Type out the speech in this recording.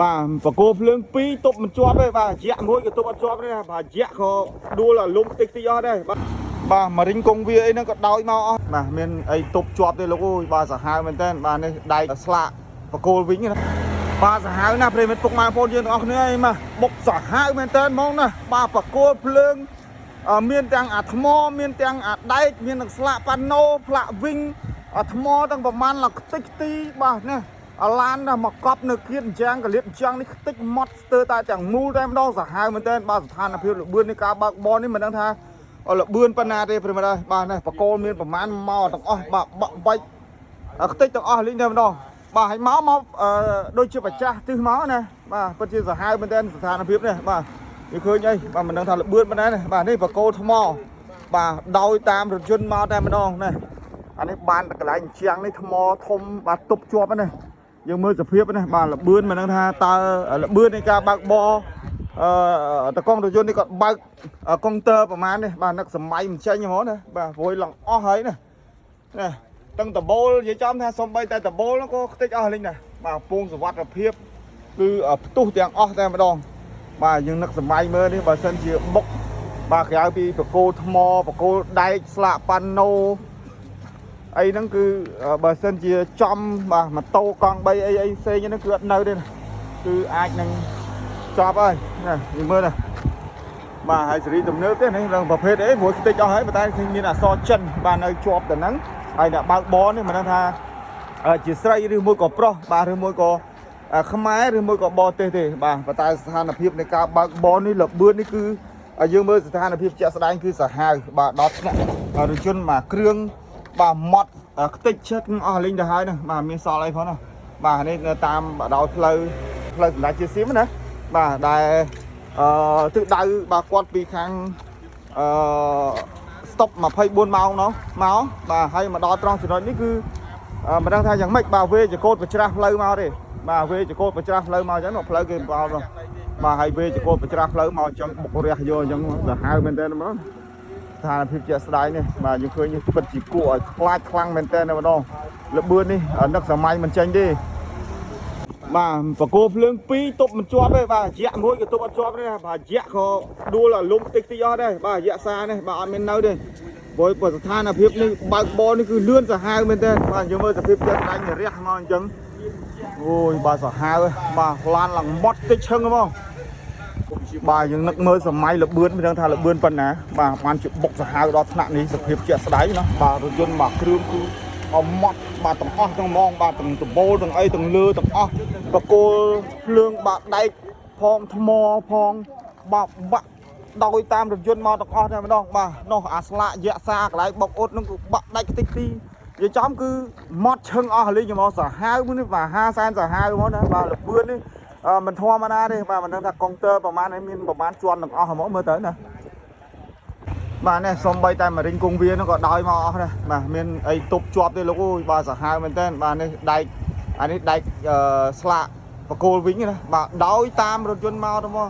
បាទបកគោភ្លើង2ទប់មិនជាប់ទេបាទយៈមួយក៏ទប់អត់ជាប់ដែរបាទយៈក៏ដួលអាលុំតិចតិចអស់ដែរបាទបាទមរិញកងវាអីហ្នឹងក៏ដោយមកអស់បាទមានអីទប់ជាប់ទេលោកអើយបាទសាហាវមែនតើបាទនេះដែកស្លាកបកគោវិញណាបាទសាហាវណាស់ប្រិយមិត្តពុកម៉ែបងប្អូនយើងទាំងអស់គ្នាអីមកបុកសាហាវមែនតើហ្មងណាបាទបកគោភ្លើងអឺមានទាំងអាថ្មមានទាំងអាដែកមានទាំងស្លាកប៉ាណូផ្លាកវិញអាថ្មទាំងប្រមាណឡើងខ្ទេចខ្ទីបាទណា អាឡានណាមកកប់នៅគៀតអញ្ចឹងកលៀបអញ្ចឹងនេះខ្ទេចម៉ត់ស្ទើរតែទាំងមូលតែម្ដងសាហាវមែនទែនបាទស្ថានភាពលបឿននៃការបើកបរនេះមិនដឹងថាលបឿនប៉ុណ្ណាទេប្រិមត្តអើយបាទនេះបកគោលមានប្រមាណមកទាំងអស់បាទបាក់បាច់ខ្ទេចទាំងអស់លីងតែម្ដងបាទហើយមកមកអឺដូចជាប្រចាស់ទិសមកណាបាទពិតជាសាហាវមែនទែនស្ថានភាពនេះបាទវាឃើញអីបាទមិនដឹងថាលបឿនប៉ុណ្ណានេះបាទនេះបកគោលថ្មបាទដោយតាមរថយន្តមកតែម្ដងណាអានេះបានកន្លែងជាងនេះថ្មធំបាទទប់ជាប់ណា យើងមើលសភាពណាបាទលបឿនមិនដឹងថាតើលបឿននៃការបើកបរអឺតកងរថយន្តនេះគាត់បើកកុងទ័រប្រហែលនេះបាទនឹកសម័យមិនចេញហ្មងណាបាទព្រួយឡើងអស់ហើយណាណាទាំងដបូលនិយាយចំថាសំបីតែដបូលក៏ខ្ទេចអស់លេងដែរបាទពងសវត្ថភាពគឺផ្ទុះទាំងអស់តែម្ដងបាទយើងនឹកសម័យមើលនេះបើសិនជាបុកបាទក្រៅពីបកគោថ្មបកគោដែកស្លាកប៉ាណូ អីហ្នឹងគឺបើសិនជាចំបាទម៉ូតូកង់3អីអីផ្សេងហ្នឹងគឺអត់នៅទេណាគឺអាចនឹងចប់ហើយណានិយាយមើលណាបាទហើយសេរីទំនើបទេនេះរឿងប្រភេទអីព្រោះខ្ទេចអស់ហើយប៉ុន្តែឃើញមានអក្សរចិនបាទនៅជាប់ទៅហ្នឹងហើយអ្នកបើកបរនេះមិនដឹងថាជាស្រីឬមួយក៏ប្រុសបាទឬមួយក៏ខ្មែរឬមួយក៏បរទេសទេបាទប៉ុន្តែស្ថានភាពនៃការបើកបរនេះលបឿននេះគឺយើងមើលស្ថានភាពជាក់ស្ដែងគឺសាហាវបាទដល់ថ្នាក់រថយន្តមួយគ្រឿង បាទម៉ត់ខ្ទេចចិត្តអស់លេងទៅហើយហ្នឹងបាទមានសល់អីផងណាបាទនេះនៅតាមបណ្ដោយផ្លូវផ្លូវសម្ដេចជាស៊ីមណាបាទដែលអឺទិសដៅបាទគាត់ពីខាងអឺស្តុប24ម៉ោងនោះមកបាទហើយមកដល់ត្រង់ចំណុចនេះគឺមិនដឹងថាយ៉ាងម៉េចបាទវេចកោតប្រច្រាស់ផ្លូវមកទេបាទវេចកោតប្រច្រាស់ផ្លូវមកអញ្ចឹងផ្លូវគេបោលនោះបាទហើយវេចកោតប្រច្រាស់ផ្លូវមកអញ្ចឹងបុករះយកអញ្ចឹងសាហាវមែនតើហ្មង ស្ថានភាពជាក់ស្ដែងនេះបាទយើងឃើញនេះពិតជាគួរឲ្យខ្លាចខ្លាំងមែនតើម្ដងលបឿននេះនឹកសម័យមិនចេញទេបាទបកគោភ្លើង2ទប់មិនជាប់ទេបាទយៈមួយក៏ទប់អត់ជាប់ទេបាទយៈក៏ដួលអាលុំតិចតិចអស់ដែរបាទយៈសានេះបាទអត់មាននៅទេព្រោះស្ថានភាពនេះបើកបរនេះគឺលឿនសាហាវមែនតើបាទយើងមើលសភាពជាក់ស្ដែងរះមកអញ្ចឹងអូយបាទសាហាវបាទឡានឡើងម៉ត់តិចឈឹងហ្មង បាទយើងនឹកមើលសម័យលបឿនមិនដឹងថាលបឿនប៉ុណ្ណាបាទបានជាបុកសាហាវដល់ថ្នាក់នេះសភាពជាក់ស្ដែងណាបាទរថយន្តបាទគ្រឿងគឺអមត់បាទទាំងអស់ទាំងហ្មងបាទទាំងដបូលទាំងអីទាំងលើទាំងអស់បកគោលភ្លើងបាទដែកផងថ្មផងបាទបាក់ដោយតាមរថយន្តមកទាំងអស់តែម្ដងបាទនោះអាស្លាកយៈសាកន្លែងបុកអ៊ុតនោះគឺបាក់ដាច់ខ្ទេចទីនិយាយចំគឺម៉ត់ឈឹងអស់លីងហ្មងសាហាវមួយនេះបាទ50សែនសាហាវហ្មងណាបាទលបឿននេះ អឺមិនធម្មតាទេបាទមិនដឹងថាកុងទ័រប្រហែលនេះមានប្រហែលជាន់ទាំងអស់ហ្មងមើលទៅណាបាទនេះសំបីតែមរិញគង់វានោះក៏ដោយមកអស់ដែរបាទមានអីទប់ជាប់ទេលោកអើយបាទសាហាវមែនតើបាទនេះដែកអានេះដែកអឺស្លាកបកគោលវិញណាបាទដោយតាមរថយន្តមកទៅមក